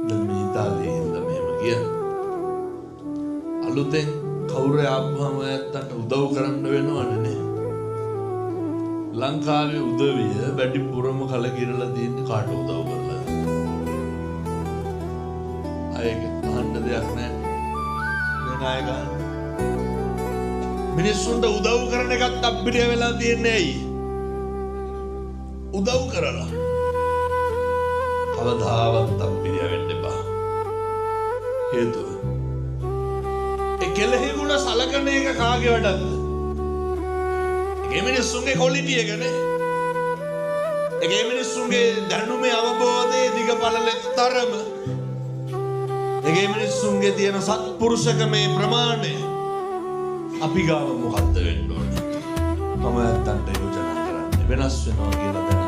දැන් මේ ඉතාලියේ හින්දා මෙහෙම කියන්නේ. අලුතෙන් කවුරු ආපුවම ඇත්තන්ට උදව් කරන්න වෙනවනේ නේ. ලංකාවේ උදවිය වැඩිපුරම කලකිරලා තියෙන්නේ කාට උදව් කරලාද? අයක අහන්න දෙයක් නැහැ. වෙන අය ගන්න. මිනිස්සුන්ට උදව් කරන එකත් අප්පිරිය වෙලා තියෙන්නේ ඇයි? උදව් කරලා. කවදාවත් අප්පිරිය වෙන්න එපා. හේතුව ඒ කෙලෙහි ගුණ සලකන එක කාගේ වැඩක්ද? ඒ මිනිස්සුන්ගේ ක්වොලිටි එක නේ. ඒ මිනිස්සුන්ගේ දැනුමේ අවබෝධයේ දිග පළල තරම. ඒ මිනිස්සුන්ගේ තියෙන සත්පුරුෂකමේ ප්‍රමාණය අපි ගාව මොකද්ද වෙන්න ඕනේ? මම නැත්තන්ට යෝජනා කරන්නේ වෙනස් වෙනවා කියලා.